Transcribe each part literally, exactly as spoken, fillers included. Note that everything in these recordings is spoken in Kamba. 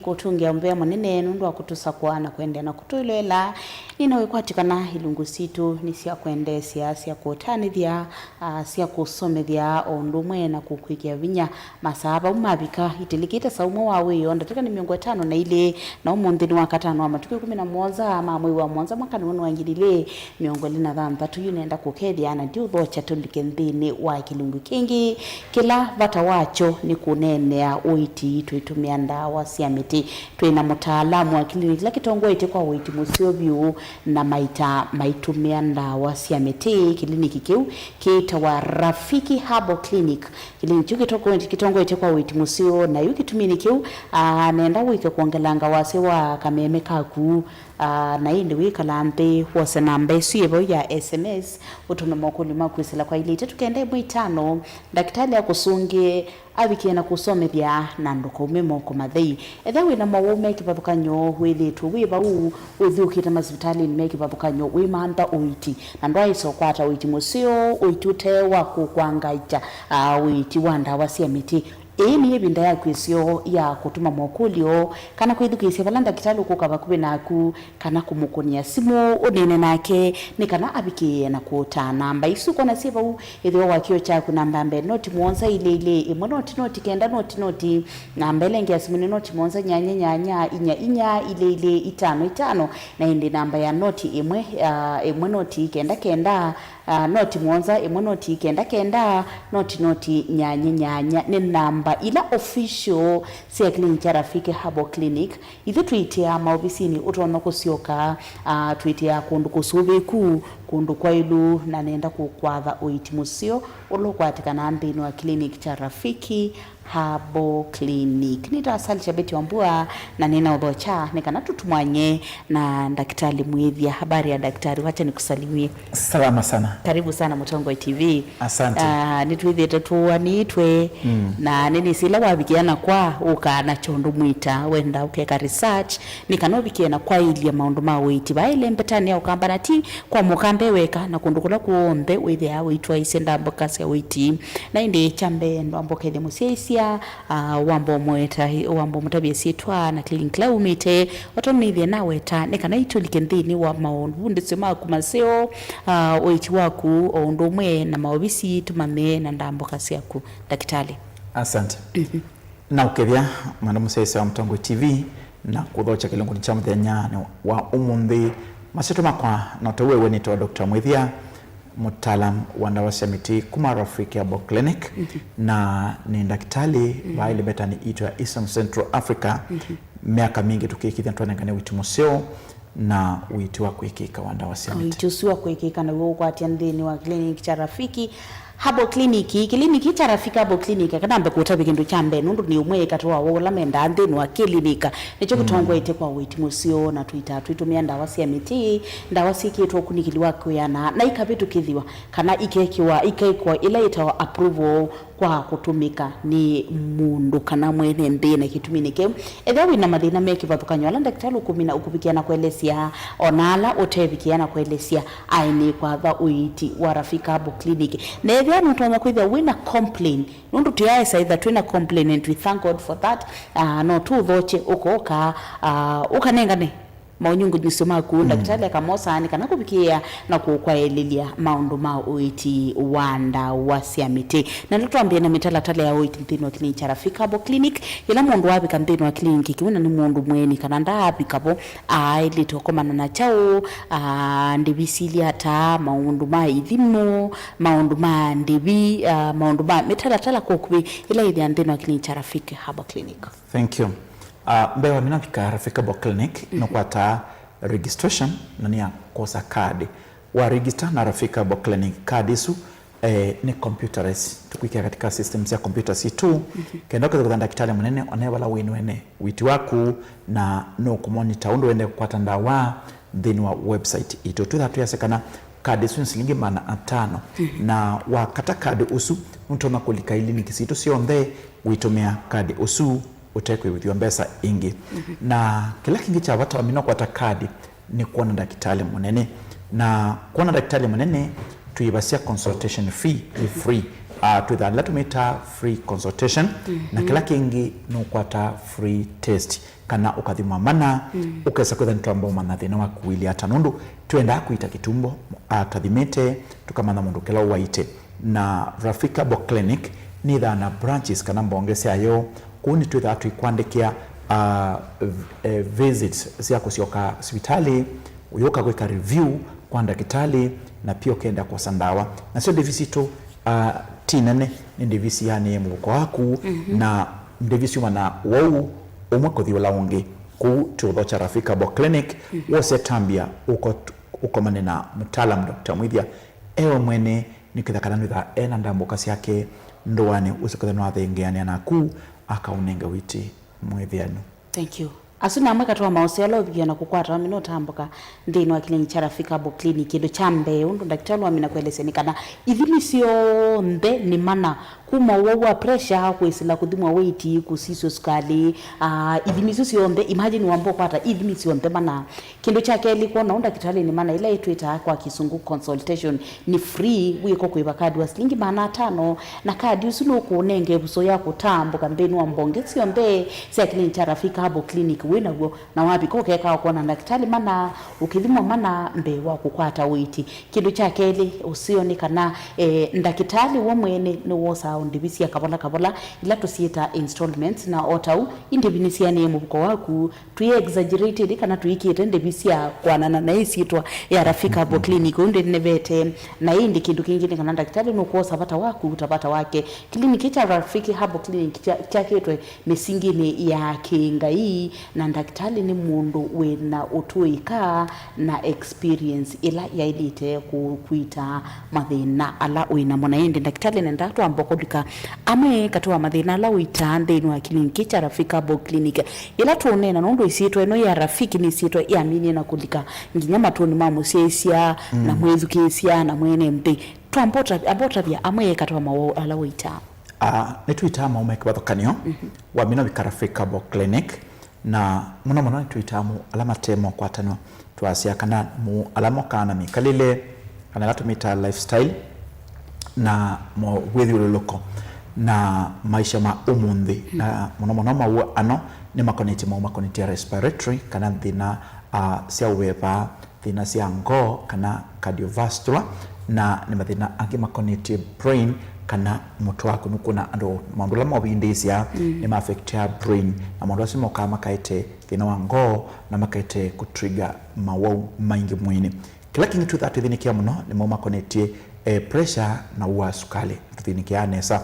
Kũtũngĩa mũvea mũnene nũndũ wa kũtũsakũa na kũendeea na kũtwĩloela. Nĩna wĩkwatyo kana ilungu sitũ nĩ sya kwendeesya, sya kũtanĩthya, ah, sya kũsomethya o ũndũ ũmwe na kũkwĩkĩa vinya. Masaa vau mavika, itilikĩte saa ũmwe wa wĩoo, ndatĩka nĩ mĩongo ĩtano na ilĩ, na ũmũnthĩ nĩ wa katano wa matukũ ĩkũmi na mũonza ma mwei wa mũonza, mwaka nĩ wonu wa ngili ilĩ mĩongo ĩlĩ na thanthatũ. Yu nenda kũkethya na ndiũthokya tũlike nthĩnĩ wa kĩlungu kĩngĩ kĩla vata wakyo nĩ kũneenea ũiiti tũitũmĩa ndawa sya mĩtĩ. Twĩ na mũtaalamu wa kĩliniki kĩla kĩtongoetye kwa ũiiti mũseo vyũ na maita maitũmĩa ndawa sya mĩtĩ. Kĩliniki kĩu kĩtawa Rafiki Herbal Clinic. Kĩliniki kĩu kĩtongoetye, kĩtongoetye kwa ũiiti mũseo, na yu kĩtuminĩ kĩu, ah, nenda wĩke kwongelanga wasya wa kameme kaku. Ah, na ĩndĩ wĩkala nthĩ wose namba ĩsu yĩ vau ya S M S, ũtũme mokũlyo maku kwĩsĩla kwa ilĩ itatũ kenda ĩmwe itano, ndakĩtalĩ akũsũngĩe avikĩe na kũsomethya na ndũkaume moko mathei. Ethĩwa wĩ na mowau me kĩvathũkany'o, wĩthĩĩtwe wĩ vau ũthiũkĩte masivitalĩnĩ me kĩvathũkany'o wĩmantha ũiiti, na ndwaĩsa ũkwata ũiiti mũseo, ũiiti ũte wa kũkwangaĩkya, ah, ũiiti wa ndawa sya mĩtĩ, ĩĩ nĩ ĩvinda yaku ĩseo ya kũtũma mokũlyo kana kwĩthukĩĩsya vala ndakĩtalĩ ũkũka vakuvĩ naku, kana kũmũkũnĩa simũ ũneene nake nĩ kana avikĩĩe na kũũtaa namba isu ũkwona syĩ vau. Ĩthĩwa wa kĩo kyaku, namba ya mbee noti mũonza ilĩ ilĩ ĩmwe noti noti kenda noti noti, namba ĩla ĩngĩ ya simũ nĩ noti mũonza nyanya nyanya inya inya ilĩ ilĩ itano itano, na ĩndĩ namba ya noti ĩmwe, ah, ĩmwe noti kenda kenda, ah, noti mũonza ĩmwe noti kenda kenda noti noti nyanya nyanya. Nĩ namba ila official sya kĩliniki kya Rafiki Herbal Clinic. Ithyĩ twĩtĩaa maovisinĩ ũtonya kũsyoka, ah, twĩtĩaa kũndũ kũsũvĩku, kũndũ kwaĩlu, na nenda kũkwatha ũiiti mũseo ũla ũkwatĩkanaa nthĩnĩ wa kĩliniki kya Rafiki Herbal Clinic. Nĩtawa Salisha Betty Wambua, na nĩna ũthokya nĩ kana tũtumwanye na ndakĩtalĩ mwĩthya. Habari ya daktari, wacha nikusalimie. Salama sana. Karibu sana Mũtongoi T V. Asante. Ah, nĩtwĩthĩte tũũanĩtwe, mm, na nĩnĩsĩ ĩla wavikĩa na kwa ũkaa na kyondũ mwita wenda ũkeka research nĩ kana ũvikĩe na kwaĩlya maũndũ ma ũiiti vaĩle mbetanĩ ya ũkamba na ti kwa mũkambe weka na kũndũ kũla kw'onthe wĩthĩaa ũitwaĩsye ndambũka sya ũiiti. Na ĩndĩ kya mbee ndwambũkethya mũsyaĩĩsya, ah, wamba ũmũeta, wamba ũmũtavya syĩtwa na clinic ĩla umĩte, o tondũ nĩthĩe naweta nĩ kana itũlike nthĩnĩ wa maũvundĩsyo maku maseo, ah, ũiiti waku o ũndũ ũmwe na maovisi tũmanye na ndambũka syaku, ndakĩtalĩ. Asante. Mhm. Na ũkethya mwana mũsyaĩĩsya wa Mũtongoi T V na kũthokya kĩlungunĩ kya mũthenyanĩ wa ũmũnthĩ. Masyĩtwa makwa no ta wĩw'e nĩtawa Doctor Mwĩthya, mũtaalam wa ndawa sya mĩtĩ kuma Rafiki Herbal Clinic, mhm, na nĩ ndakĩtalĩ, mhm, vaĩle mbetanĩ itũ ya Eastern Central Africa, mhm, myaka mingĩ tũkĩkĩthya twanengane ũiiti mũseo na ũiiti wa kwĩkĩka wa ndawa sya mĩtĩ. Ũiiti ũsu wa kwĩkĩka naw'o ũkwatya nthĩnĩ wa kĩliniki kya Rafiki Herbal Clinic. Kĩliniki kya Rafiki Herbal Clinic, kana mbe kũtavya kĩndũ kya mbee, nũndũ nĩ ũmwe katĩ wa woo ũla mendaa nthĩnĩ wa kĩliniki. Nĩkyo, mm, kĩtongoetye kwa ũiiti mũseo, na tũitaa twĩtũmĩa ndawa sya mĩtĩ, ndawa syĩkĩĩtwe ũkunĩkĩli wa kwĩana, na ikavĩtũkĩthw'a, kana ikekĩwa, ikekwa ĩla yĩtawa approval kwa kũtũmĩka nĩ mũndũ kana mwene nthĩ. Na kĩtuminĩ kĩu, ethĩwa wĩ na mathĩna me kĩvathũkany'o ala ndakĩtalĩ ũkũmina, ũkũvikĩa na kũelesya, o na ala ũtevikĩa na kũelesya, aĩ nĩ kwatha ũiiti wa Rafiki Herbal Clinic. Na ethĩwa nũtonya kwĩthĩa wĩ na complain, nũndũ tũyaesa ĩtha twĩ na complain, and we thank God for that, ah, no tũũthokye ũkoka, ah, ũkanengane maũnyungunyĩsyo maku, mm, ndakĩtalĩ akamosa nĩ kana kũvikĩĩa na kũkwaĩlĩlya maũndũ ma ũiiti wa ndawa sya mĩtĩ. Na nĩtwambĩe na mĩtalatala ya ũiiti nthĩnĩ wa kĩliniki kya Rafiki Herbal Clinic. Yĩla mũndũ wavika nthĩnĩ wa kĩliniki kĩu na nĩ mũndũ mũeni kana ndaavika vo, aaĩlĩte ũkomana na kyaũ, aa, ndĩvi silya ata, maũndũ ma ithimo, maũndũ ma ndĩvi, aa, maũndũ ma mĩtalatala kwa ũkuvĩ ĩla yĩthĩaa nthĩnĩ wa kĩliniki kya Rafiki Herbal Clinic. Thank you. Ah, mbee wa mina vika Rafiki Herbal Clinic, mhm, nũkwataa registration na nĩ ya kwosa card. Wa register na Rafiki Herbal Clinic, card isu, eh, nĩ computerized. Tũkwĩkĩa katika system sya computer sitũ. Mhm. Kenda ũkethĩa kwĩtha ndakĩtalĩ mũnene, one vala wĩ nĩwene ũiiti waku, na nũkũmonita ũndũ wende kũkwata ndawa nthĩnĩ wa website itũ. Twĩthaa twĩasya kana card isu nĩ silingi maana atano. Mhm. Na wakata card ũsu, nũtonya kũlika iliniki sitũ syonthe ũitũmĩa card ũsu ũtekwĩvũthw'a mbesa ingĩ. Mhm. Na kĩla kĩngĩ kya vata wamina kũkwata card nĩ kwona ndakĩtalĩ mũnene. Na kwona ndakĩtalĩ mũnene, tũyĩvasya consultation fee, ĩ free. Ah, twĩthaa nĩla tũmĩtaa free consultation, na kĩla kĩngĩ nũkwata free test, kana ũkathimwa mana, ũkesa kwĩtha nĩtwamba ũmanya thĩna waku ũilyĩ ata, nũndũ twendaa kũita kĩtumbo, ah, twathimĩte, tũkamanya mũndũ kĩla ũwaĩte. Na Rafika Herbal Clinic nĩthaa na branches kana mbonge syayo, kũu nĩtwĩthaa tũikwandĩkĩa, ah, v- eh, visits sya kũsyoka sivitalĩ, ũyũka kwĩka review kwa ndakĩtalĩ, na pia ũkenda kwosa ndawa. Nasyo ndĩvi sitũ, ah, ti nene, nĩ ndĩvi sianĩe mũvuko waku, na ndĩvi syumanaa wau ũmwe kũthi ũla ũngĩ. Kũu tũũthokya Rafika Herbal Clinic, wose tambia ũko- ũkomane na mũtaalamu, Doctor Mwĩthya, ewe mwene, nĩketha kana nwĩthaa ena ndambũka syake ndũanĩ ũsu, ketha nĩwathengeanĩa naku, akaũnenge wĩti mwĩthĩanu. Thank you. Asu nĩ amwe katĩ wa maũseo ala ũvikĩwe na kũkwata wamina ũtambũka nthĩnĩ wa kĩliniki kya Rafika Herbal Clinic. Kĩndũ kya mbee, ũndũ ndakĩtalĩ wamina kũelesya nĩ kana ithimi syonthe nĩ mana, kuma ũwau wa pressure, kwĩsĩla kũthimwa weight, kũsisya sukalĩ, ah, ithimi isu syonthe, imagine wamba ũkwata ithimi syonthe mana. Kĩndũ kya kelĩ, kwona ũ ndakĩtalĩ nĩ mana, ĩla ĩtwĩtaa kwa kĩsũngũ consultation, nĩ free, wĩko kũĩva kadi wa silingi maana atano, na kadi ũsu nũkũũnenga ĩvuso ya kũtambũka nthĩnĩ wa mbonge syonthe sya kĩliniki kya Rafika Herbal Clinic wĩ naw'o, na wavika ũkeka kwona ndakĩtalĩ mana, ũkĩthimwa mana mbee wa kũkwata ũiiti. Kĩndũ kya kelĩ, ũseo nĩ kana, eh, ndakĩtalĩ we mwene nĩwosaa ndĩvi sya kavola kavola, ila tũsyĩtaa installments, na o ta ũu, indĩvi nĩsianĩe mũvuko waku, tũi exaggerated kana tũikĩte ndĩvi sya kwanana na ĩsyĩtwa ya Rafika Herbal Clinic. Ũu ndĩnevete, na ĩndĩ kĩndũ kĩngĩ nĩ kana ndakĩtalĩ nũkwosa vata waku ta vata wake. Kĩliniki kya Rafiki Herbal Clinic kya- kyakĩtwe mĩsinginĩ ya kĩngai, na ndakĩtalĩ nĩ mũndũ wĩna ũtũĩka na experience ĩla yaĩlĩte kũkwita mathĩna ala wĩ namo. Na ĩndĩ ndakĩtalĩ nendaa twamba kũlika amwe katĩ wa mathĩna ala ũitaa nthĩnĩ wa kĩliniki kya Rafiki Herbal Clinic. Yĩla tũũneena nũndũ ĩsyĩtwa ĩno ya Rafiki nĩ ĩsyĩtwa yaminie na kũlika nginya matũnĩ ma mũsyaĩĩsya na mwĩthukĩĩsya na mwene nthĩ. Twamba ũta- amba ũtavya amwe katĩ wa maũũ ala ũitaa. Ah, nĩtũitaa maũũ me kĩvathũkany'o. Wamina ũvika Rafika Herbal Clinic, na mũno mũno nĩtũitaa maũũ ala mate mokwatanw'a. Twasya kana maũũ ala mokaa na mĩkalĩle, kana ĩla tũmĩtaa lifestyle, na mo- wĩthyũlũlũko, na maisha ma ũmũnthĩ. Na mũno mũno maũũ ano nĩmakonetye maũũ makonetye respiratory, kana thĩna, ah, sya ũveva, thĩna sya ngoo kana cardiovascular, na nĩ mathĩna angĩ makonetye brain kana mũtwe waku. Nũkwona andũ maũndũ ala movindĩĩsya nĩma affectia brain, na maũndũ asu mokaa makaete thĩna wa ngoo na makaete kũtrigger mawau maingĩ mwĩĩnĩ. Kĩla kĩngĩ twĩthaa twĩthĩnĩkĩa mũno nĩ maũũ makonetye, eh, pressure na ũwau wa sukalĩ. Tũthĩnĩkĩaa nesa.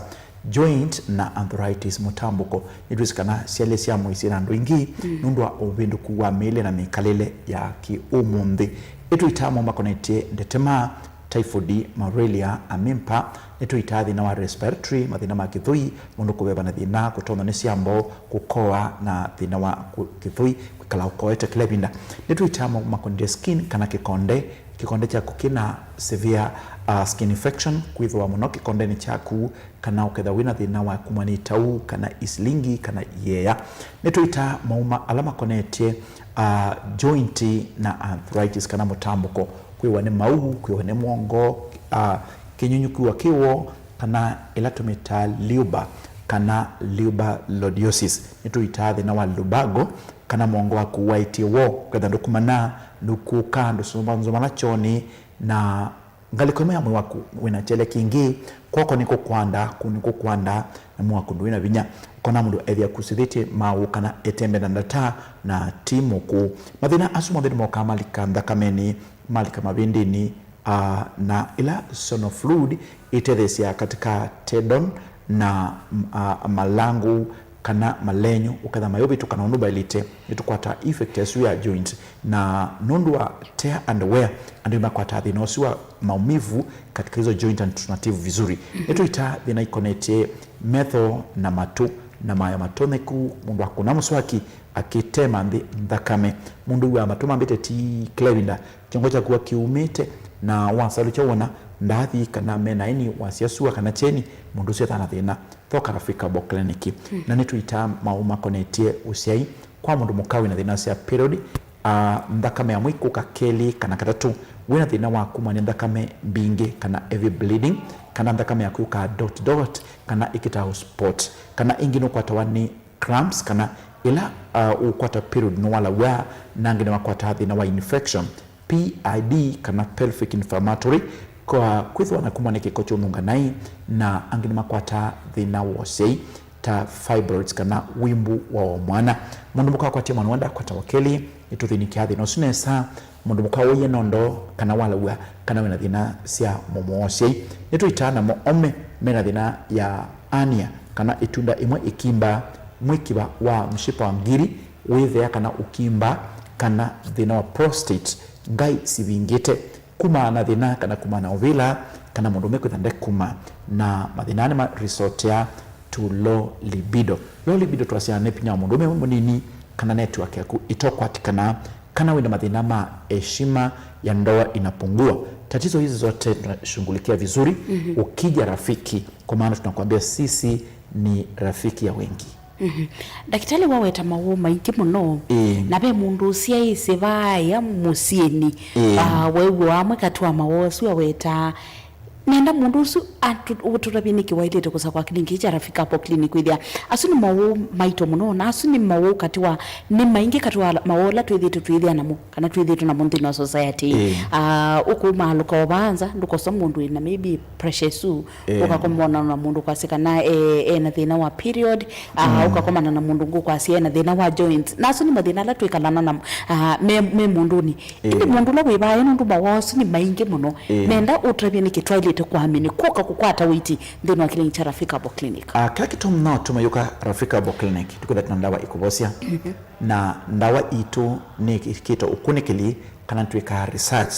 Joint na arthritis, mũtambũko, nĩtwĩsĩ kana syalĩ sya mwĩĩ syĩ na andũ aingĩ nũndũ wa ũvĩndũku wa mĩĩlĩ na mĩkalĩle ya kĩ-ũmũnthĩ. Nĩtũitaa maũũ makonetye ndetema, typhoid, malaria, amĩmpa. Nĩtũitaa thĩna wa respiratory, mathĩna ma kĩthũi, mũndũ kũveva na thĩna, kũtonywa nĩ syambo, kũkoa na thĩna wa kũ- kĩthũi, kwĩkala ũkoete kĩla ĩvinda. Nĩtũitaa maũũ makonetye skin kana kĩkonde, kĩkonde kyaku kĩna severe, uh, skin infection, kwĩthĩwa mũno kĩkondeni kyaku, kana ũkethwa wĩna thĩna wa kumwa nĩ itau, kana isilingi, kana iea. Nĩtũitaa maũũ ala makonetye, uh, joint na arthritis, kana mũtambũko, kwĩwa nĩ mau, kwĩwa nĩ mũongo, uh, kĩnyunyu kwĩwa kĩwo, kana ĩla tũmĩtaa luba, kana luba lordosis. Nĩtũitaa thĩna wa lumbago, kana mũongo waku waĩtye wo, ũkethwa ndũkumana, ndũkũka, ndũsũmanzũmana kyonĩ, na ngalĩko ĩmwe ya mwĩĩ waku wĩna kyele kĩngĩ, kw'oko nĩkũkwanda, kũũ nĩkũkwanda, na mwĩĩ waku ndwĩna vinya. Ũkona mũndũ ethĩa kusĩthĩtye maũũ kana etembea na ndata na ti mũkũũ. Mathĩna asu monthe nĩmokaa malika nthakamenĩ, malika mavĩndĩnĩ, ah, na ĩla sono fluid ĩtetheesyaa katika tendon na, ah, malangũ kana malenyo, ũketha mayũvĩtũka na ũndũ vaĩlĩte, nĩtũkwataa effect ĩsu ya joint. Na nũndũ wa tear and wear, andũ nĩmakwataa thĩna ũsu wa maumivu katika hizo joint and tunatibu vizuri. Nĩtũitaa thĩna ikonetye metho na matũ, na maya matoneku, mũndũ akũna mũswaki, akĩtema nthĩ nthakame. Mũndũ wĩw'aa matũ mambĩte ti kĩla ĩvinda, kĩongo kyaku kĩumĩte, na wasalukya wona ndathi kana mena aini wasya sua kana kyeni, mũndũ ũsu ethana thĩna. Thoka Rafika Herbal Clinic. Na nĩtũitaa maũũ makonetye ũsyai kwa mũndũ mũka wĩna thĩna sya period, ah, nthakame ya mwei kũka kelĩ kana katatũ, wĩna thĩna wa kumwa nĩ nthakame mbingĩ kana heavy bleeding, kana nthakame yaku yũkaa dot dot, kana ĩkĩtaa spot, kana ĩngĩ nũkwatawa nĩ cramps, kana ĩla, ah, ũkwata period nĩwalaw'a, na angĩ nĩmakwataa thĩna wa infection, P I D, kana pelvic inflammatory, kwa kwĩthĩwa na kumwa nĩ kĩko kya ũnunga naĩ, na angĩ nĩmakwataa thĩna wa ũsyai ta fibroids kana wimbu wa o mwana. Mũndũ mũka akwatie mwana wenda akwata wa kelĩ, nĩtũthĩnĩkĩaa thĩna ũsu nesa. Mũndũ mũka woie nondo kana walaw'a kana wĩna thĩna sya mũomo wa ũsyai. Nĩtũitaa namo ome mena thĩna ya hernia kana ĩtunda ĩmwe ĩkimba, mwĩkiva wa mshipa wa ngiri wĩthea kana ũkimba, kana thĩna wa prostate, ngai sivingĩte, kuma na thĩna kana kuma na ũvĩla, kana mũndũũme kwĩtha ndekuma na mathĩna nĩ ma resortia to low libido. Low libido twasya nĩ vinya wa mũndũũme wĩ mũnini, kana network yaku ĩtokwatĩkana, kana wĩna mathĩna ma heshima ya ndoa inapungua. Tatizo hizi zote tunashughulikia vizuri. Mhm. Ukija rafiki, kwa maana tunakwambia sisi ni rafiki ya wengi. Mhm. Ndakĩtalĩ waweta mawoo maingĩ mũno. Ĩĩ. Na ve mũndũ ũsyaĩĩsye vaaya mũsyĩnĩ. Ĩĩ. Ah, wew'o amwe katĩ wa mawoo asu aweta, nenda mũndũ ũsu atu- ũtũtavye nĩkĩ waĩlĩte kũsakwa kĩlingi kya Rafika Herbal Clinic kwĩthĩa asu nĩ mawoo maito mũno, na asu nĩ mawoo katĩ wa, nĩ maingĩ katĩ wa mawoo ala twĩthĩĩtwe twĩthĩa namo kana twĩthĩĩtwe namo nthĩnĩ wa society. Ĩĩ. Ah, ũkũmaalũka o vaa nza, ndũkosa mũndũ wĩna maybe pressure ĩsu, Ĩĩ. Ũkakomana na mũndũ kwasya kana, eh, ena thĩna wa period, ah, Mm. Ũkakomana na mũndũ ngũkwasya ena thĩna wa joints. Na asu nĩ mathĩna ala twĩkalana namo, ah, me, me mũndũnĩ. Ĩĩ. Ĩndĩ mũndũ ũla wĩ vaa nũndũ mawoo asu nĩ maingĩ mũno. Ĩĩ. Nenda ũtavye nĩkĩ twaĩlĩte kũamini kũka kũkwata ũiiti nthĩnĩ wa kĩlingi kya Rafika Herbal Clinic. Ah, kĩla kĩtumi no tũmayũka Rafika Herbal Clinic, tũkwĩtha twĩna ndawa ikũvosya. Mhm. Na ndawa itũ nĩ kĩto ũkunĩkĩli kana twĩkaa research.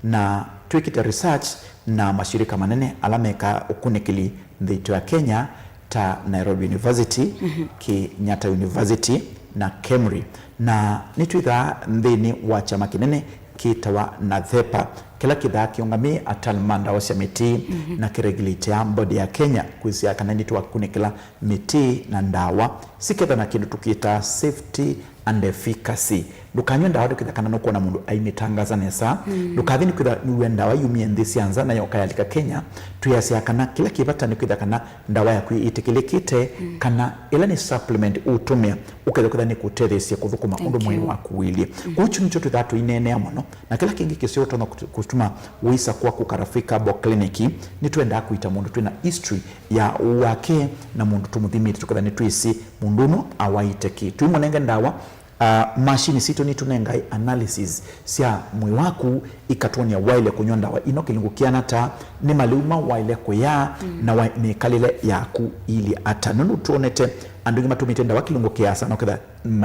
Na twĩkĩte research na mashirika manene ala mekaa ũkunĩkĩli nthĩ itũ ya Kenya, ta Nairobi University, Mhm. Kenyatta University, na KEMRI. Na nĩtwĩthaa nthĩnĩ wa kyama kĩnene kĩtawa NATHEPA, kĩla kĩthaa kĩũngamĩe ataalamu ma ndawa sya mĩtĩ, Mhm. na kĩregulatea mbodi ya Kenya kwĩsĩa kana nĩtwakunĩkĩla mĩtĩ na ndawa siketha na kĩndũ tũkĩtaa safety and efficacy. Ndũkanywe ndawa ndũkĩtha kana nũkwona mũndũ aimĩtangaza nesa. Mm. Ndũkathi nĩkwĩtha nĩw'e ndawa yumie nthĩ sya nza na yoka yalika Kenya. Twĩasya kana kĩla kĩ vata nĩ kwĩtha kana ndawa yaku ĩtĩkĩlĩkĩte, Mm. kana ĩla nĩ supplement ũtũmĩa ũkethĩa kwĩtha nĩkũtetheesya kũthũkũma Thank ũndũ mwĩĩ you. waku wĩlye. Mm. Kwoou kyu nĩkyo twĩthaa tũineenea mũno. Na kĩla kĩngĩ kĩseo ũtonya kũtu- kũtuma wĩsa kwa kũka Rafika Herbal Clinic, nĩtwendaa kũita mũndũ twĩna history ya ũũ wake na mũndũ tũmũthimĩte tũketha nĩtwĩsĩ mũndũ ũno awaĩte kĩ. Tũimũnenge ndawa, ah, mashini sitũ nitũnengae analysis sya mwĩĩ waku ikatwony'a waĩle kũnywa ndawa ino kĩlungu kĩana ata, nĩ malĩu ma waĩle kũya, Mm. na wa mĩkalĩle yaku iilye ata. Nũndũ twonete andũ aingĩ matũmĩte ndawa kĩlungu kĩasa na kũketha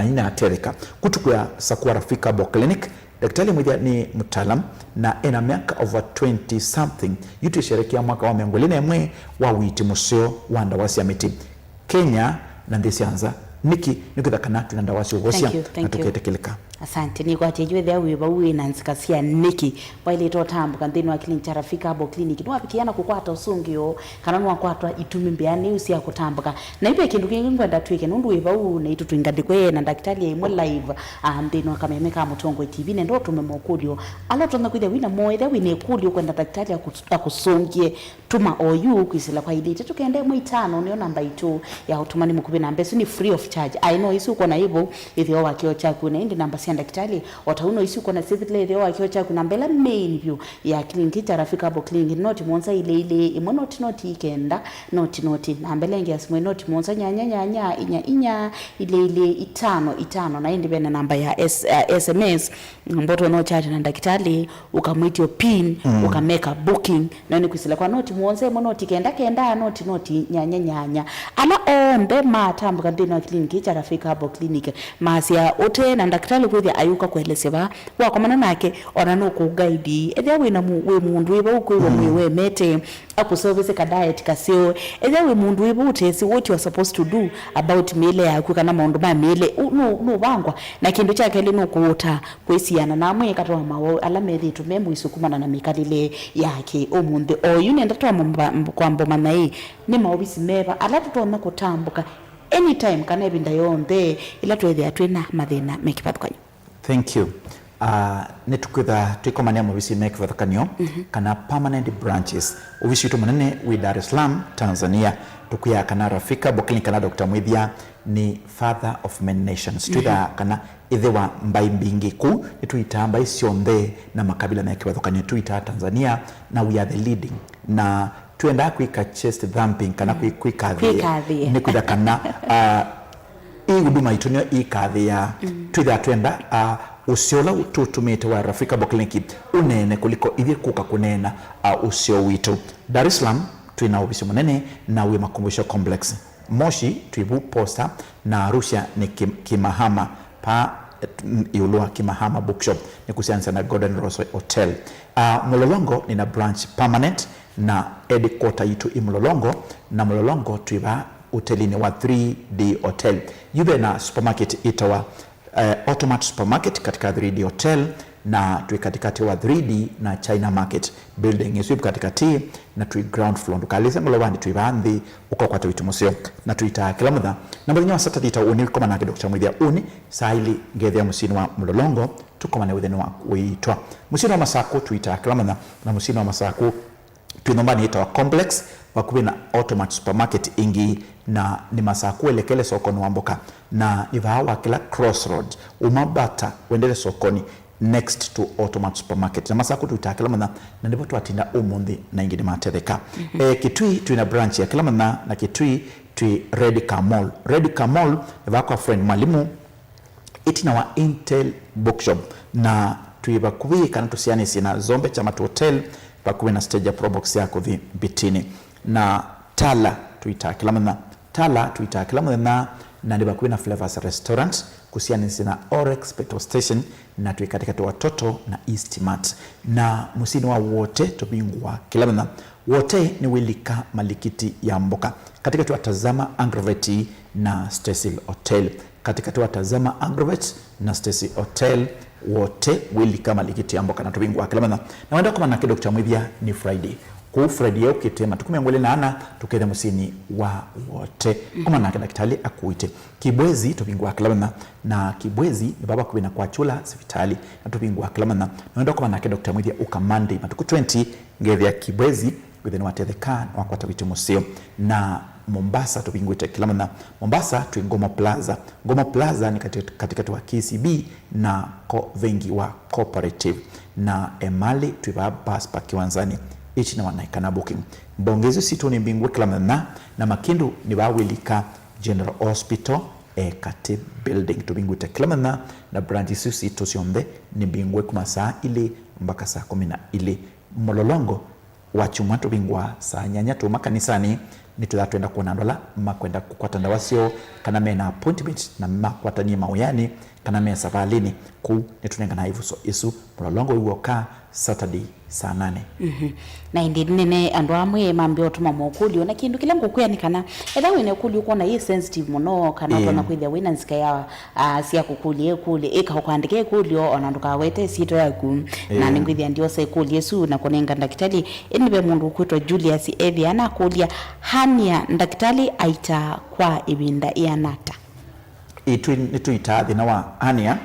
mainatetheka. Kũtukwĩa Sakua Rafika Herbal Clinic, Daktari Mwithia nĩ mtaalam na ena myaka over twenty something. Yu twĩsherekea mwaka wa mĩongo ĩlĩ na ĩmwe wa ũiiti mũseo wa ndawa sya mĩtĩ Kenya na nthĩ sya nza. Nĩkĩ? Nĩkwĩtha kana twĩna ndawa sya ũvosya Thank you, na thank you. tũketĩkĩlĩka. Asante. Nĩkwatya yu ethĩa wĩ vau wĩ na nzika sya nĩkĩ waĩlĩte ũtambũka nthĩnĩ wa kĩliniki kya Rafika Herbal Clinic. Nĩwavikĩa na kũkwata ũsũngĩo kana nĩwakwatwa itumi mbĩanĩu sya kũtambũka. Na yu ve kĩndũ kĩngĩ ngwenda twĩke nũndũ wĩ vau naitũ twĩ ngalĩko ĩĩ na ndakitali ĩmwe live, ah, nthĩnĩ wa kameme ka Mũtongoi T V, nenda ũtũme mokũlyo ala ũtonya kwĩthĩa wĩna mo. Ethĩa wĩna ĩkũlyo ũkwenda ndakitali akũ- akũsũngĩe, tũma oyu kwĩsĩla kwa ilĩ itatũ kenda ĩmwe itano, nĩyo namba itũ ya ũtũmani mũkuvĩ. Namba ĩsu nĩ free of charge. Aĩ no ĩsu ũkwona ĩ vau ĩtheo wa kĩo kyaku, na ĩndĩ namba sya ndakitali o ta ũu no ĩsu ũkwona syĩthĩle ĩtheo wa kĩo kyaku. Namba ĩla main vyũ ya kĩliniki kya Rafika Herbal Clinic, noti mũonza ilĩ ilĩ ĩmwe noti noti ikenda noti noti. Namba ĩla ĩngĩ ya simũ noti mũonza nyanya nyanya inya inya ilĩ ilĩ itano itano, na ĩndĩ vena namba ya S- uh, S M S, mboto no chat na ndakitali, ũkamwĩtya pin, Mm. ũkameka booking, na nĩ kwĩsĩla kwa noti mũonza ĩmwe noti kenda kenda noti noti nyanya nyanya. Ala onthe matambũka nthĩnĩ wa kĩliniki kya Rafika Herbal Clinic, masya ũte na ndakitali kwĩthĩa ayũka kũelesya vaa, wakomana nake, ona nũkũguide. Ethĩa wĩna mu- wĩ mũndũ wĩ vau kwĩw'a Mm. mwĩĩ wemete, akũseũvĩsye ka diet kaseo. Ethĩa wĩ mũndũ wĩ vau ũtesĩ what you are supposed to do about mĩĩle yaku kana maũndũ ma mĩĩle, ũ- nũ- nũvangwa. Na kĩndũ kya kelĩ nũkũũta kwĩsiana na amwe katĩ wa mawau ala methĩĩtwe me mũisyo kumana na mĩkalĩle yake ũmũnthĩ. Oyu nenda twamba kwamba ũmanya ĩ, nĩ maovisi meva ala tũtonya kũtambũka anytime kana ĩvinda yonthe ĩla twethĩa twĩ na mathĩna me kĩvathũkany'o? Thank you. Uh, nĩtũkwĩtha twĩkomania movisi me kĩvathũkany'o kana permanent branches. Ovisi witũ mũnene wĩ Dar es Salaam, Tanzania. Tũkwĩaa kana Rafika Bokilini kana Doctor Mwĩthya nĩ father of many nations. Twĩthaa kana ĩthe wa mbaĩ mbingĩ. Kũu nĩtũitaa mbaĩ syonthe na makabila me kĩvathũkany'o. Tũitaa Tanzania na we are the leading. Na twendaa kwĩka chest thumping kana kwĩ- kwĩkathĩĩa. Kwĩkathĩĩa. Nĩ kwĩtha kana uh, ii huduma itũ nĩyo ikathĩĩa. Twĩthaa twenda uh, ũseo ũla tũtũmĩĩte wa Rafika Bokilini ũneene kũliko ithyĩ kũka kũneena uh, ũseo witũ. Dar es Salaam twĩ na ovisi mũnene na wĩ Makumbusho Complex. Moshi twĩ vu Posta na Arusha nĩ Ki- Kimahama pa mm, ĩũlũ wa Kimahama Bookshop nĩ kũsianĩsya na Golden Rose Hotel. Uh, Mlolongo nĩ na branch permanent na headquarter yitũ ĩ Mlolongo, na Mlolongo twĩ vaa hotelinĩ wa three D Hotel. Yu ve na supermarket ĩtawa uh, Automat Supermarket katika three D Hotel, na twĩ katikati wa three D na China Market. Building ĩsu ĩ katikati na twĩ ground floor. Ndũkalĩse ngolovanĩ, twĩ vaa nthĩ, ũkakwata witũ mũseo na tũitaa kĩla mũthenya. Na mũthenya wa Saturday ta ũnĩ, koma nake Doctor Mwĩthya ũnĩ saa ilĩ ngethĩa mũsyĩnĩ wa Mlolongo, tũkomane wĩthĩnĩ wa wĩtwa. Mũsyĩnĩ wa Masakũ tũitaa kĩla mũthenya, na mũsyĩnĩ wa Masakũ twĩ nyũmbanĩ yĩtawa Complex, vakuvĩ na Automat Supermarket ĩngĩ, na nĩ Masakũ welekele sokonĩ wa mboka, na nĩ vaa wa kĩla crossroad, uma Bata wendele sokonĩ, next to Automat Supermarket. Na Masakũ tũitaa kĩla mũthenya, na nĩvo twatinda ũmũnthĩ, na ingĩ nĩmatetheka. Eh, Kitui twĩ na branch ya kĩla mũthenya, na Kitui twĩ Red Car Mall. Red Car Mall nĩ vaa kwa friend Mwalimu, ĩtina wa Intel Bookshop, na twĩ vakuvĩ kana tũsianĩsye na Zombe Chamatu Hotel, vakuvĩ na stage ya Probox ya kũthi Mbitini. Na Tala tũitaa kĩla mũthenya, Tala tũitaa kĩla mũthenya, na nĩ vakuvĩ na Flavors Restaurant, kũsianĩsye na Orex Petrol Station, na twĩ katikati wa Toto na East Mart. Na mũsyĩnĩ wa Wote tũvingũa kĩla mũthenya. Wote nĩ wĩlika malikiti ya mboka, katikati wa Tazama Agrovet na Stacyl Hotel. Katikati wa Tazama Agrovet na Stacy Hotel, Wote wĩlika malikiti ya mboka na tũvingũa kĩla mũthenya. Na wenda kũmana nake Doctor Mwĩthya nĩ Friday. Kũu Friday yũkĩte matukũ mĩongo ĩlĩ na ana tũkethe mũsyĩnĩ wa Wote. Kũmana nake ndakĩtalĩ akũĩte. Kibwezi tũvingũa kĩla mũthenya, na Kibwezi nĩ vaa vakuvĩ na kwa Chula sivitalĩ, na tũvingũa kĩla mũthenya. Na wenda kũmana nake Doctor Mwĩthya ũka Monday matukũ twenty ngethĩa Kibwezi wĩthĩnĩ wa tetheka na wakwata witũ mũseo. Na Mombasa tũvingũĩte kĩla mũthenya. Mombasa twĩ Ngomo Plaza. Ngomo Plaza nĩ kati- katikati wa K C B na ko- vengi wa Cooperative. Na Emali twĩ vaa bus park Kiwanzani. Ĩtina wa Naikana booking. Mbonge isu sitũ nĩ mbingũe kĩla mũthenya, na Makindu nĩ vaa wĩlika General Hospital, e Kati Building. Tũvingũĩte kĩla mũthenya, na branch isu sitũ syonthe nĩ mbingũe kuma saa ilĩ mpaka saa kũmi na ilĩ. Mlolongo wa kyumwa tũvingũa saa nyanya tũuma kanisanĩ, nĩtwĩthaa twenda kwona andũ ala makwenda kũkwata ndawa syoo, kana mena appointment na makwatanie mawĩanĩ, kana me savalĩnĩ. Kũu nĩtũnenganae ivũso isu. Mlolongo wĩ w'oka Saturday saa nane. Mhm. Na ĩndĩ nene andũ amwe mambĩa ũtũma mokũlyo, na kĩndũ kĩla ngũkwĩa nĩ kana ethĩwa wĩna ĩkũlyo ũkwona yĩ sensitive mũno, kana Ĩĩ. ũtonya kwĩthĩa wĩna nzika ya ah, sya kũkũlya ĩkũlyo, ĩka ũkandĩka ĩkũlyo, ona ndũkawete ĩsyĩtwa yaku. Na Ĩĩ. Nĩngwĩthĩa ndyosa ĩkũlyo ĩsu na kũnenga ndakĩtalĩ. Ĩndĩ ve mũndũ ũkwĩtwa Julius ethĩa anakũlya, hernia ndakĩtalĩ aita kwa ĩvinda yĩana ata? Ĩtwĩ nĩtũitaa thĩna wa hernia,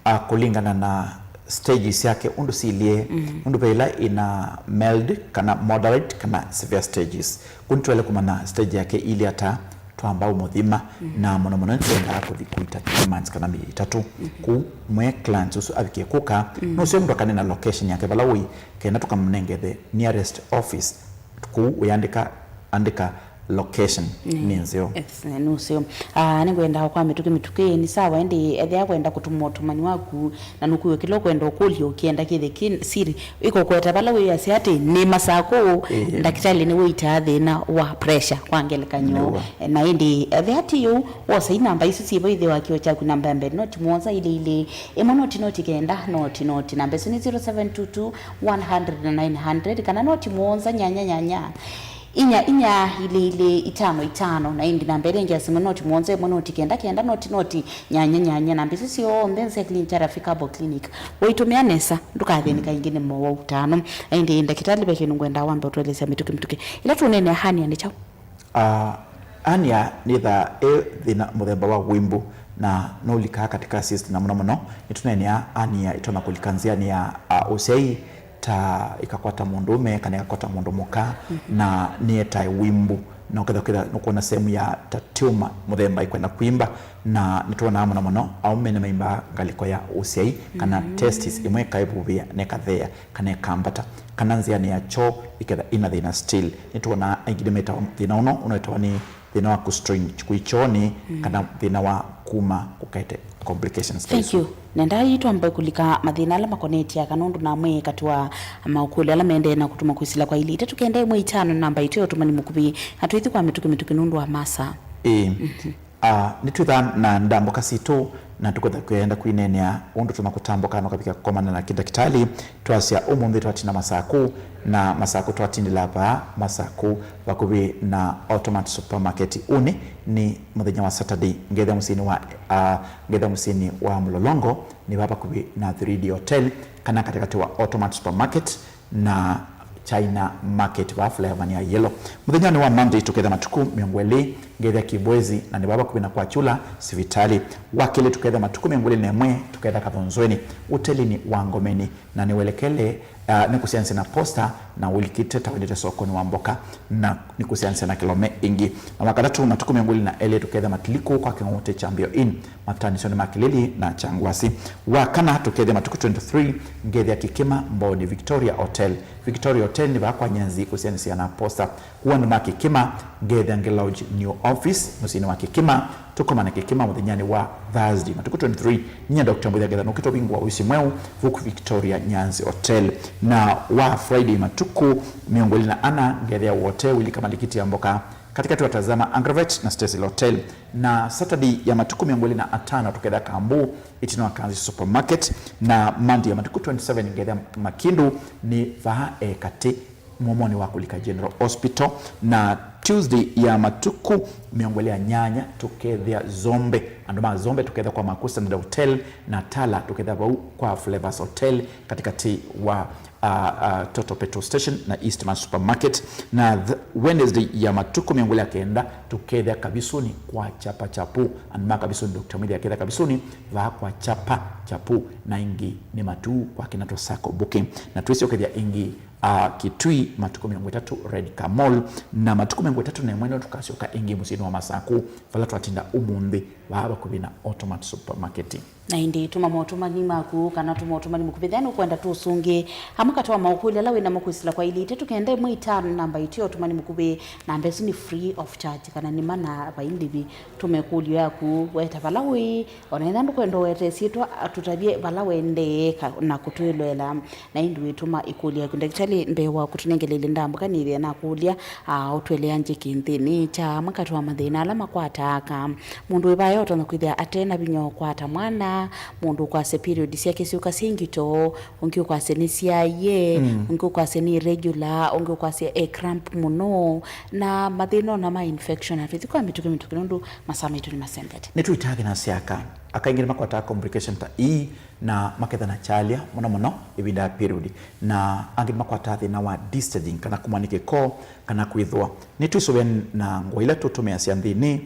ah, kũlingana na stages syake ũndũ silyĩ, nũndũ ve ĩla ĩna mild, kana moderate, kana severe stages. Kũu nĩtwaĩle kũmanya stage yake ilĩ ata, twamba ũmũthima, na mũno mũno nĩtwendaa kũthi kũita three months kana mĩei ĩtatũ. Kũu mwe clients ũsu avikie kũka, nũseo mũndũ akanena location yake vala ũi, kenda tũkamũnenge the nearest office. Kũu ũyandĩka, andĩka location nĩ nzeo. Yes, nũseo. Ah, nĩngwenda kwa mĩtũkĩ mĩtũkĩ, nĩ sawa, ĩndĩ ethĩa kwenda kũtũma ũtũmani waku, na nũkuwe kĩla ũkwenda ũkũlyo ũkĩenda kĩthĩ kĩ siri. Ĩkũkweta vala wĩasya atĩ nĩ Masakũ, Ĩĩ. Ndakĩtalĩ nĩwĩitaa thĩna wa pressure kwa ngelekany'o. Nĩw'o. Na ĩndĩ ethĩa ti ũu, wosa inamba isu syĩvo ĩthĩwa kĩo kyaku, namba ya mbee noti mũonza ilĩ ilĩ, ĩmwe noti noti kenda noti noti. Namba isu nĩ zero seven two two, one hundred na nine hundred, kana noti mũonza nyanya nyanya, inya inya ilĩ ilĩ itano itano. Na ĩndĩ namba ĩla ĩngĩ ya simũ noti mũonza ĩmwe noti kenda kenda noti noti nyanya nyanya. Namba isu syonthe nĩ sya clinic ya Rafika Herbal Clinic. Waitũmĩa nesa, ndũkathĩnĩka ĩngĩ nĩ mowau ta ano. Na ĩndĩ ndakĩtalĩ ve kĩndũ ngwendaa wambe ũtũelesya mĩtũkĩ mĩtũkĩ. Ĩla tũneenea hernia nĩ kyaũ? Ah, hernia nĩthaa ĩ thĩna mũthemba wa wimbu, na nũlikaa katika cyst, na mũno mũno nĩtũneenea hernia itonya kũlika nzĩanĩ ya, a, ũsyai, ta ĩkakwata mũndũũme kana ĩkakwata mũndũ mũka, na nĩetae wimbu, na ũkethĩa, ũkethĩa nũkwona sehemu ya ta tumor mũthemba ĩkwenda kwimba, na nĩtwonaa mũno mũno aũme nĩmaimbaa ngalĩko ya ũsyai kana testis ĩmwe ĩkaĩvuvĩa na ĩkathea kana ĩkambata, kana nzĩanĩ ya kyoo ĩkethĩa ĩna thĩna still. Nĩtwonaa aingĩ nĩmetawa thĩna ũno ũnetawa nĩ thĩna wa kũstrain kũi kyoonĩ, kana thĩna wa kuma kũkaete complications ta Thank isu. You. Nenda ii twambe kũlika mathĩna ala makonetye aka nũndũ namwĩe katĩ wa maũkũlyo ala maendee na kũtuma kwĩsĩla kwa ilĩ itatũ kenda ĩmwe itano namba itũ ya ũtũmani mũkuvĩ, na twĩthi kwa mĩtũkĩ mĩtũkĩ nũndũ wa masaa. Ĩĩ. Ah, nĩtwĩthaa na ndambũka sitũ, na tũkwenda kwenda kwĩneenea ũndũ tũna kũtambũka na ũkavika kũkomana na kĩndakĩtalĩ. Twasya ũmũnthĩ twatina Masaku, na Masaku twatindĩla vaa Masaku vakuvĩ na Automat Supermarket. Ũnĩ nĩ mũthenya wa Saturday, ngethĩa mũsyĩnĩ wa, ah, ngethĩa mũsyĩnĩ wa Mlolongo, nĩ vaa vakuvĩ na three D Hotel, kana katĩkatĩ wa Automat Supermarket na China Market vaa flyover ya Yellow. Mũthenyanĩ wa Monday tũketha matukũ mĩongo ĩlĩ ngethĩa Kibwezi, na nĩ vaa vakuvĩ na kwa Chula sivitali. Wa kelĩ tũketha matukũ mĩongo ĩlĩ na ĩmwe tũketha Kathonzweni ũtelinĩ wa Ngomeni, na nĩ welekele, ah, nĩ kũsianĩsya na posta na ũlikĩte ta wendete sokonĩ wa mboka, na nĩ kũsianĩsya na kĩlome ĩngĩ. Na wa katatũ matukũ mĩongo ĩlĩ na elĩ tũketha Matiliku kwa Kĩng'ũtĩ kya Mbio Inn. Matanisoni ma Kĩlili na Kyangwasi. Wa kana tũkethĩa matukũ twenty-three ngethĩa Kĩkĩma Mbooni Victoria Hotel. Victoria Hotel nĩ vaa kwa Nyanzi kũsianĩsya na posta. Kũu andũ ma Kĩkĩma ngethĩa Nge Lodge new office mũsyĩnĩ wa Kĩkĩma. Tũkomane Kĩkĩma mũthenyanĩ wa Thursday matukũ twenty-three. Nyie Doctor Mbwithia ngetha nũkĩte ũvingũa ũici mweũ vuku Victoria Nyanzi Hotel. Na wa Friday matukũ mĩongo ĩlĩ na ana ngethĩa Wote Wilika Malikiti ya Mboka katĩkatĩ wa Tazama Agrovet na Stacyl Hotel. Na Saturday ya matukũ mĩongo ĩlĩ na atano tũketha Kambu ĩtina wa Kanzi Supermarket, na Monday ya matukũ twenty-seven ngethĩa Makindu nĩ vaa e katĩ mũomonĩ wa kũlika General Hospital, na Tuesday ya matukũ mĩongo ĩlĩ na nyanya tũkethĩa Zombe, andũ ma Zombe tũketha kwa Maku Standard Hotel, na Tala tũketha vau kwa Flavors Hotel katĩkatĩ wa uh, uh, Total Petrol Station na Eastman Supermarket. Na th- Wednesday ya matukũ mĩongo ĩlĩ na kenda tũkethĩa Kavisuni kwa Chapa Chapu. Andũ ma Kavisuni, Doctor Mwĩthĩ akethĩa Kavisuni vaa kwa Chapa Chapu, na ĩngĩ nĩ Matuu kwa Kinato Sacco Booking. Na twĩsyokethya ĩngĩ, uh, Kitui matukũ mĩongo ĩtatũ Red Car Mall, na matukũ mĩongo ĩtatũ na ĩmwe nĩo tũkasyoka ĩngĩ mũsyĩnĩ wa Masaku vala twatinda ũmũnthĩ vaa vakuvĩ na Automat Supermarket. Na ĩndĩ tũma motũmani maku kana tũma ũtũmani mũkuvĩ thĩna ũkwenda tũsũngĩ amwe katĩ wa maũkũlyo ala wĩ namo kwĩsĩla kwa ilĩ itatũ kenda ĩmwe itano namba itũ ya ũtũmani mũkuvĩ. Namba ĩsu nĩ free of charge kana nĩ mana vai ndĩvi. Tũma ĩkũlyo yaku weta vala ũĩ, ona ĩtha ndũkwenda ũwete syĩtwa, tũtavye vala wendee ka- na kũtwĩloela. Na ĩndĩ wĩtũma ĩkũlyo yaku ndakĩtalĩ mbee wa kũtũnengela ilĩ ndambũka nĩthĩa nakũlya, aa, ũtwelea njĩkĩ nthĩnĩ kya amwe katĩ wa mathĩna ala makwataa aka. Mũndũ wĩ vaya ũtonya kwĩthĩa ate na vinya wa ũkwata mwana, mũndũ ũkwasya period syake syũka syĩ ngito, ũngĩ ũkwasya nĩsyaie, mm, ũngĩ ũkwasya nĩ irregular, ũngĩ ũkwasya e cramp mũno, na mathĩna ona ma infection. Na twĩthi kwa mĩtũkĩ mĩtũkĩ nũndũ masaa maitũ nĩmasembete. Nĩtũitaa thĩna sya aka. Aka aingĩ nĩmakwataa complication ta ii, na maketha na kyalya mũno mũno ĩvinda ya period, na angĩ nĩmakwataa thĩna wa discharging kana kumwa nĩ kĩko kana kwĩthũa. Nĩtwĩsũvĩa na ngũa ila tũtũmĩasya nthĩnĩ,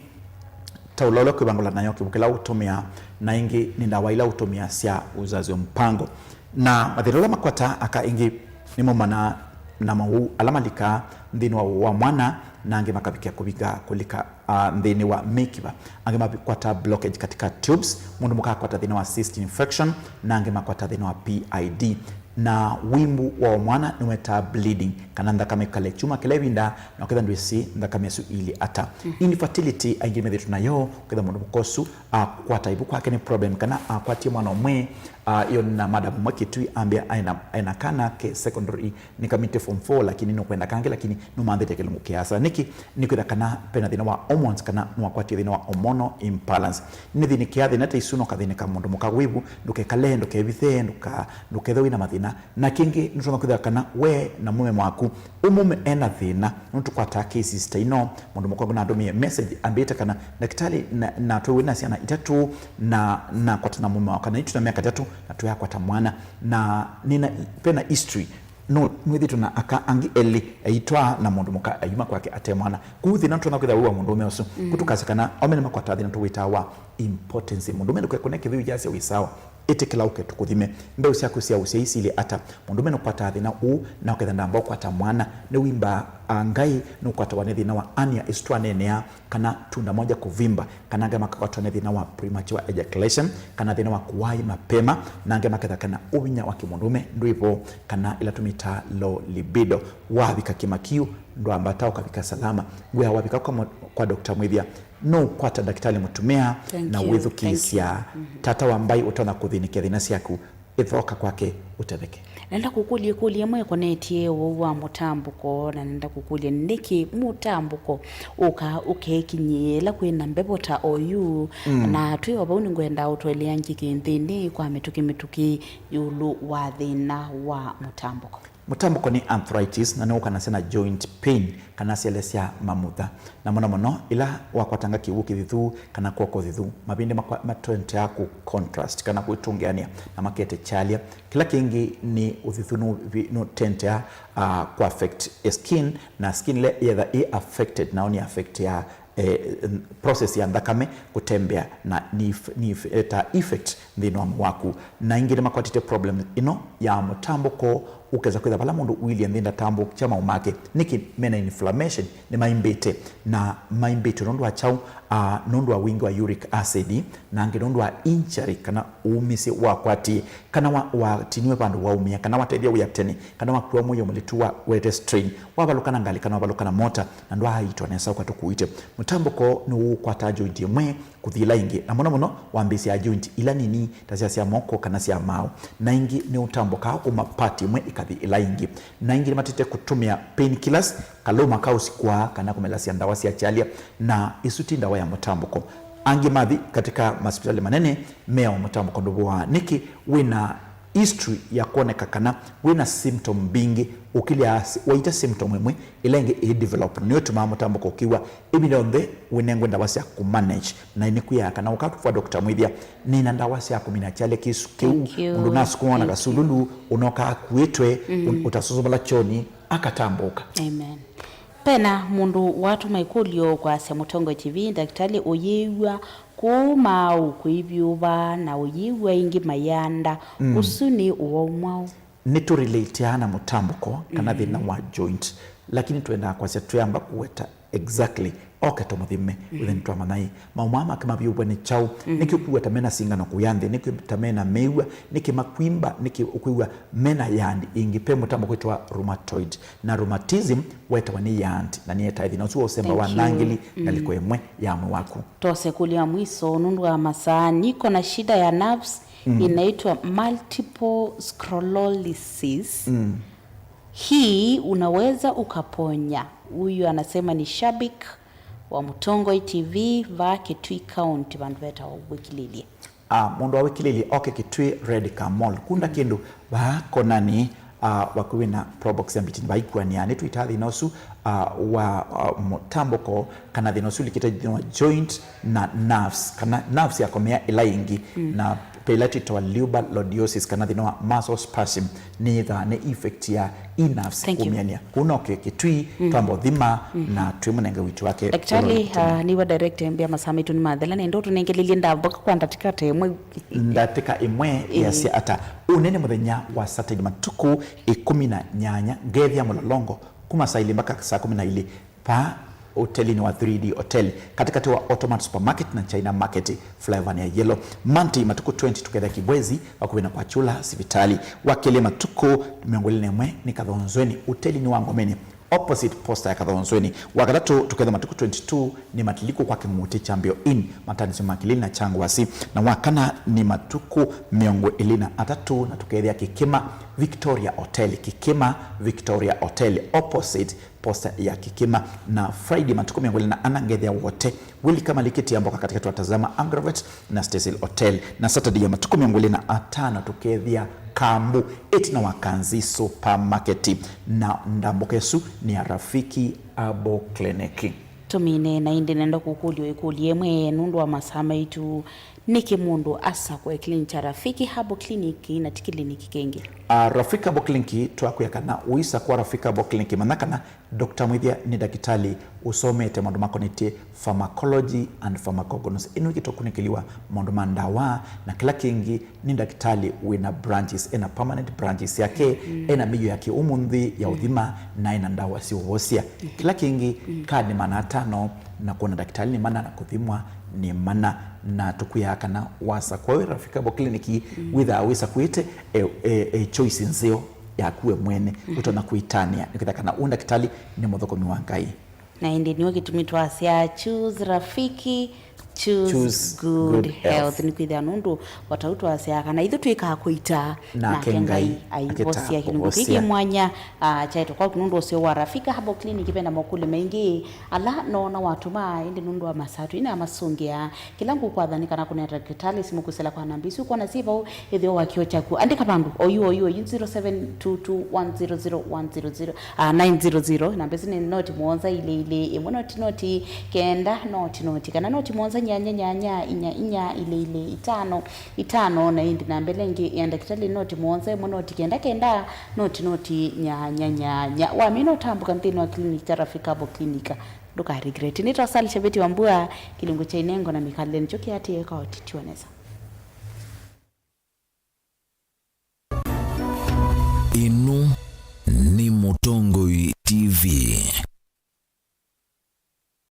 ta ũla ũla kwĩvangũla nayo kĩw'ũ kĩla ũtũmĩa, na ĩngĩ nĩ ndawa ila ũtũmĩa sya uzazi wa mpango. Na mathĩna ala makwataa aka ĩngĩ nĩ maumanaa na mawau ala malikaa nthĩnĩ wa ũũ wa mwana, na angĩ makavikĩa kũvika kũlika, ah, nthĩnĩ wa mĩkiva, angĩ makwataa blockage katika tubes, mũndũ mũka akwata thĩna wa cyst infection, na angĩ makwata thĩna wa P I D. Na wimbu wa o mwana nĩwetaa bleeding, kana nthakame ĩkale kyuma kĩla ĩvinda, na ũketha ndwĩsĩ nthakame ĩsu iilye ata. Mhm. Infertility aingĩ methĩtwe nayo, ũketha mũndũ mũka ũsu akwata ĩvu kwake nĩ problem, kana akwatie mwana ũmwe, ah, yo na madam ũmwe Kĩtui ambĩa aena, aena kana ke secondary nĩkamĩte form four, lakini nũkwenda kangĩ, lakini nũmanthĩte kĩlungu kĩasa. Nĩkĩ? Nĩkwĩtha kana pena thĩna wa hormones, kana nũakwatie thĩna wa hormonal imbalance. Nĩthĩnĩkĩa thĩna ta isu, nokathĩnĩka mũndũ mũka wĩvu, ndũkekale, ndũkevithe, ndũka-, ndũkethe wĩna mathĩna. Na kĩngĩ, nũtonya kwĩthĩa kana we na mũme waku, ũmũme ena thĩna, nũtũkwataa cases ta ino, mũndũ mũka nandũmĩe message ambĩte kana, "Ndakĩtalĩ, na, na twĩw'e na syana itatũ, na nakwata na mũme wakwa, na itwĩ na myaka ĩtatũ, na tũyakwata mwana, na nĩna, pena history." No, mwĩthĩtu na aka angĩ elĩ, eĩtwa na mũndũ mũka eyuma kwake ate mwana. Kũu thĩna tũtonya kwĩthĩwa wĩ wa mũndũũme ũsu. Mm. Kũu tũkasya kana aũme nĩmakwataa thĩna tũwĩtaa wa impotency. Mũndũũme ndũkekũne kĩthĩu yasya wĩ sawa. Ĩtĩkĩla ũke tũkũthime. Mbeũ syaku sya ũsyai silĩ ata? Mũndũũme nũkwataa thĩna ũũ, na ũketha ndamba ũkwata mwana. Nĩwĩmbaa, a, Ngai nũkwatawa nĩ thĩna wa hernia ĩsu twaneenea, kana tunda moja kuvimba, kana angĩ makakwatwa nĩ thĩna wa premature ejaculation, kana thĩna wa kũwai mapema, na angĩ maketha kana ũvinya wa kĩmũndũũme ndwĩ vo, kana ĩla tũmĩtaa low libido. Wavika kĩmakiu, ndwambata ũkavika salama. Wĩa wavika kwa, mũ- kwa Doctor Mwĩthya, no ũkwata ndakĩtalĩ mũtumĩa. Thank na you, wĩthukĩĩsya thank you. Mhm. Tata wa mbaĩ ũtonya kũthĩnĩkĩa thĩna syaku. Ĩthoka kwake ũtetheke. Nenda kũkũlya ĩkũlyo ĩmwe ĩkonetye ũwau wa mũtambũko, na nenda kũkũlya nĩkĩ mũtambũko ũka ũkekinyĩĩa ĩla kwĩna mbevo ta oyu? Mm. Na twĩ o vau, nĩngwenda ũtũelea ngĩ kĩnthĩnĩ kwa mĩtũkĩ mĩtũkĩ ĩũlũ wa thĩna wa mũtambũko. Mũtambũko nĩ arthritis, na nĩwũkanasya na joint pain kana syele sya mamutha. Na mũno mũno, ĩla wakwatanga kĩw'ũ kĩthithu kana kw'oko ũthithu, mavĩndĩ makwa- matendeaa kũ contract kana kwĩtũngĩanĩa na makete kyalya. Kĩla kĩngĩ nĩ ũthithu nũvi- nũtendeaa, ah, kũ affect skin, na skin ĩla yetha ĩ affected, nao nĩ affecteaa, eh, process ya nthakame kũtembea, na nĩ if- nĩ if- eh, ta effect nthĩnĩ wa mwĩĩ waku. Na ingĩ nĩmakwatĩte problem ĩno ya mũtambũko, ũkesa kwĩtha vala mũndũ ũilye nthĩ ndatambũkya maũ make. Nĩkĩ mena inflammation? Nĩmaimbĩte. Na maimbĩtwe nũndũ wa kyaũ? Ah, nũndũ wa wingĩ wa uric acid, na angĩ nũndũ wa injury kana ũũmĩsye wakwatie, kana wa- watiniwe vandũ waumĩa, kana watethya wĩa tene, kana wakua mũio mũlitu wa wete strain, wavalũka na ngalĩ kana wavalũka na mota, na ndwaaitwa nesa ũkatũkuĩte. Mũtambũko nĩũũkwata joint ĩmwe kũthi ĩla ĩngĩ, na mũno mũno wambĩĩsya joint ila nini ta sya sya moko kana sya maaũ, na ingĩ nĩũtambũkaa kuma part ĩmwe ĩkathi ĩla ĩngĩ, na ingĩ nĩmatĩte kũtũmĩa painkillers, kalũma ka ũsikwaa kana kũmelasya ndawa sya kyalya, na isu ti ndawa ya mũtambũko. Angĩ mathi katika masipitali manene meawa mũtambũko ndũvũaa. Nĩkĩ? Wĩna history ya kwoneka kana wĩna symptom mbingĩ, ũkĩlya s- waita symptom ĩmwe, ĩla ĩngĩ ĩ develop, nĩyo ĩtumaa mũtambũko ũkĩw'a. Ĩvinda yonthe wĩnengwe ndawa sya kũmanage, na nĩkwĩaa kana ũkakũvwa Doctor Mwĩthya, nĩna ndawa sya kũmina kyalya kĩsu kĩu. Thank you. Mũndũ nasukumwa na kasululu, ũnoka akuĩtwe, mm, ũtasũsũmala kyoni, akatambũka. Amen. Pena mũndũ watũma ĩkũlyo kwasya, Mũtongoi T V, ndakĩtalĩ ũyĩw'a kũũ maaũ kwĩvyũva na ũyĩw'a ĩngĩ mayanda, mm, ũsu nĩ ũwau mwaũ? Nĩtũrelateaa na mũtambũko kana, mm, thĩna wa joint, lakini twendaa kwasya twĩamba kũweta exactly, oke tũmũthime, mm, wĩthĩe nĩtwamanya ĩ maũmũ aa make mavyũvw'a nĩ kyaũ. Mm. Nĩkĩ ũkwĩw'a ta mena singano kũya nthĩ? Nĩkĩ ta mena mĩw'a? Nĩkĩ makwimba? Nĩkĩ ũkwĩw'a mena yandi ĩngĩ? Pe mũtambo kwĩtawa rheumatoid, na rheumatism wetawa nĩ yandi, na nĩyetae thĩna ũsu wa ũsemba wa, thank you, nangili, mm, ngalĩko ĩmwe ya mwĩĩ waku. Tose kũlya mwiso nũndũ wa masaa. Niko na shida ya nerves, mm, inaitwa multiple sclerosis. Mm. Hii unaweza ukaponya. Huyu anasema ni shabik wa Mũtongoi T V, va Kitui County, vandũ vetawa Wĩkilĩlye. Ah, mũndũ wa Wĩkilĩlye oke Kitui Red Car Mall. Kunda kĩndũ vaa konani, ah, vakuvĩ na Probox ya Mbitini vaikũanĩa. Nĩtwĩtaa thĩna ũsu, ah, wa, ah, mũtambũko, kana thĩna ũsu ũlikĩte thĩna wa joint na nerves, kana nerves yakomea ĩla ĩngĩ, mm, na pe ĩla twĩtawa lumbar lordosis, kana thĩna wa muscle spasm, nĩyĩthaa nĩ effect ya i nerves, thank you, kũmĩanĩa. Kũu no kĩ- Kitui, mm, twamba ũthima, mm, na twĩmũnenge witũ wake. Daktari, ũla ũlikĩte, ah, nĩwa direct mbĩa masaa maitũ nĩmathela, nenda ũtũnengelelye ndamboka kwa ndatĩka ta ĩmwe. Ndatĩka ĩmwe, ĩĩ, yasya ata? Ũnĩ nĩ mũthenya wa Saturday matukũ ĩkũmi na nyanya, ngethĩa mũlolongo kuma saa ilĩ mpaka saa kũmi na ilĩ. Vaa hotelinĩ wa three D Hotel, katĩkatĩ wa Automat Supermarket na China Market, flyover ya Yellow. Monday matukũ twenty tũketha Kibwezi, vakuvĩ na kwa Chula sivitali. Wakelĩ matukũ mĩongo ĩlĩ na ĩmwe nĩ Kathonzweni, hotelinĩ wa Ngomeni, opposite posta ya Kathonzweni. Wakatatũ tũketha matukũ twenty-two nĩ Matiliku kwa Kĩng'utĩ kya Mbĩo Inn, matanisyo ma Kilili na Changwasi. Na wakana nĩ matukũ mĩongo ĩlĩ na atatũ na tũkethĩa Kĩkĩma Victoria Hotel, Kĩkĩma Victoria Hotel, opposite posta ya Kĩkĩma. Na Friday matukũ mĩongo ĩlĩ na ana ngethĩa wote wĩlika malikĩti ya mboka katĩkatĩ wa Tazama Agrovet na Stacyl Hotel. Na Saturday ya matukũ mĩongo ĩlĩ na atano tũkethĩa Kambu ĩtina wa Kanzi Supermarket. Na ndamboka ĩsu nĩ ya Rafiki Herbal Clinic. Tũmine na ĩndĩ nenda kũkũlya ĩkũlyo ĩmwe nũndũ wa masaa maitũ. Nĩkĩ mũndũ asakũe kĩliniki kya Rafiki Herbal Clinic na ti kĩliniki kĩngĩ? Ah, Rafiki Herbal Clinic twakwĩa kana ũisakũa Rafiki Herbal Clinic, manya kana Doctor Mwĩthya nĩ ndakĩtalĩ ũsomete maũndũ makonetye pharmacology and pharmacognosy. Ĩno ĩkĩtwa kũnĩkĩliwa maũndũ ma ndawa, na kĩla kĩngĩ nĩ ndakĩtalĩ wĩna branches, ena permanent branches yake, ena mĩio yake ũmũnthĩ ya ũthima, na ena ndawa sya ũvosya. Kĩla kĩngĩ, kaa nĩ mana atano, na kwona ndakĩtalĩ nĩ mana, na kũthimwa nĩ mana. Na tũkwĩaa kana wasakũa wĩ Rafiki Herbal Clinic, wĩthaa wĩsakũĩte e, e, e choice nzeo yaku we mwene, ũtonya kwĩtanĩa, nĩkwĩtha kana ũ ndakĩtalĩ nĩ mũthũkũmi wa Ngai. Na ĩndĩ nĩyo kĩtumi twasya, choose Rafiki, choose Choose good good health. Health. Nĩkwĩthĩa nũndũ o ta ũu twasya kana ithu twĩkaa kũita, nake Ngai aivosya kĩlungu kĩkĩ mwanya, ah, kyaĩtwe kwaku nũndũ ũseo wa Rafiki Herbal Clinic. Ve na mokũlyo maingĩ ala noona watũma, ĩndĩ nũndũ wa masaa tũinamasũngĩa, kĩla ngũkwatha nĩ kana kũnea ndakĩtalĩ simũ kwĩsĩla kwa namba isu ũkwona syĩ vau ĩtheo wa kĩo kyaku. Andĩka vandũ oyu, oyu, oyu, zero seven two two one zero zero one zero zero, ah, nine zero zero. Namba isu nĩ noti mũonza ilĩ ilĩ ĩmwe noti noti kenda noti noti, kana noti mũonza nyanya nyanya inya inya ilĩ ilĩ itano itano. Na ĩndĩ namba ĩla ĩngĩ ya ndakĩtalĩ noti mũonza ĩmwe noti kenda kenda noti noti nyanya nyanya. Wamina ũtambũka nthĩnĩ wa clinic kya Rafiki Herbal Clinic. Ndũka regret. Nĩtwa Sally Shaveti wa Mbua, kĩlungu kya inengo na mĩkalĩle nĩkyo kĩatĩĩe kwa ũtiti wa nesa. Ĩno nĩ Mũtongoi T V.